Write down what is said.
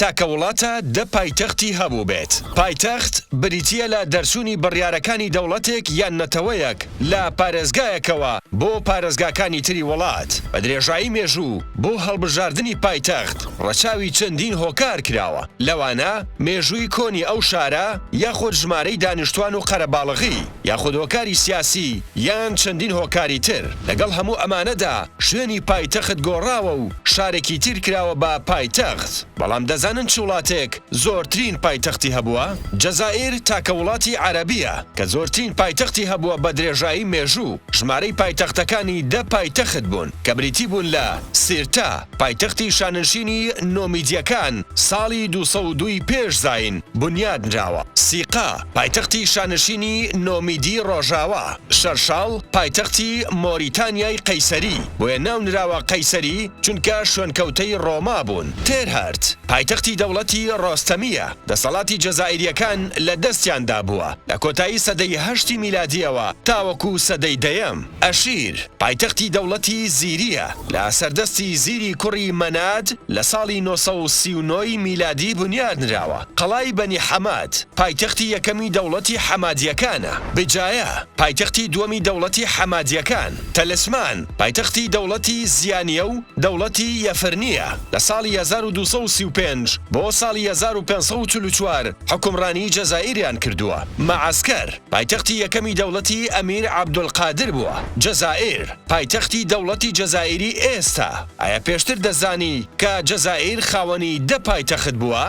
تاکە وڵاتە دە پایتەختی هەبووبێت. پایتەخت بریتییە لە دەرچوونی بڕیارەکانی دەوڵەتێک یان نەتەوەیەک لە پارێزگایەکەوە بۆ پارێزگاکانی تری وڵات. بە درێژایی مێژوو بۆ هەڵبژاردنی پایتەخت ڕەچاوی چەندین هۆکار کراوە، لەوانە مێژووی کۆنی ئەو شارە یاخود ژمارەی دانیشتوان و قەرەباڵغی. یاخود هۆکاری سیاسی یان چەندین هۆکاری تر، لەگەڵ هەموو ئەمانەدا شوێنی پایتەخت گۆڕاوە و شارێکی تر کراوە بە پایتەخت، بەڵام دەزانن چ وڵاتێک زۆرترین پایتەختی هەبووە؟ جەزائیر تاکە وڵاتی عەرەبیە کە زۆرترین پایتەختی هەبووە بە درێژایی مێژوو، ژمارەی پایتەختەکانی دە پایتەخت بوون کە بریتی بوون لە، سیرتا، پایتەختی شاننشینی نۆمیدیەکان ساڵی 202 ی پێش زایین بنیاد نراوە. سیقا، پایتەختی شانشینی نۆمیدی ڕۆژاوا. شەرشاڵ، پایتەختی مۆریتانیای قەیسەری، بۆیە ناونراوە قەیسەری چونکە شوێنکەوتەی ڕۆما بوون. تێرهەرت، پایتەختی دەوڵەتی ڕۆستەمییە، دەسەڵاتی جەزائیرییەکان لە دەستیاندا بووە لە کۆتایی سەدەی هەشتی میلادییەوە تاوەکو سەدەی دەیەم. ئەشیر، پایتەختی دەوڵەتی زیرییە، لە سەردەستی زیری کوڕی مەناد لە ساڵی 939 ی میلادی بنیاد نراوە. قەڵای بەنی حەماد، پایتەختی یەکەمی دەوڵەتی حەمادییەکانە. بجایە، پایتەختی دووەمی دەوڵەتی حەمادییەکان. تەلسمان، پایتەختی دەوڵەتی زیانییە و دەوڵەتی یەفرنییە. لە ساڵی 1235 بۆ ساڵی 1544 حوکمڕانی جەزائیریان کردووە. مەعەسکەر، پایتەختی یەکەمی دەوڵەتی ئەمیر عەبدولقادر بووە. جەزائیر، پایتەختی دەوڵەتی جەزائیری ئێستا. ئایا پێشتر دەزانی کە جەزائیر خاوەنی دە پایتەخت بووە؟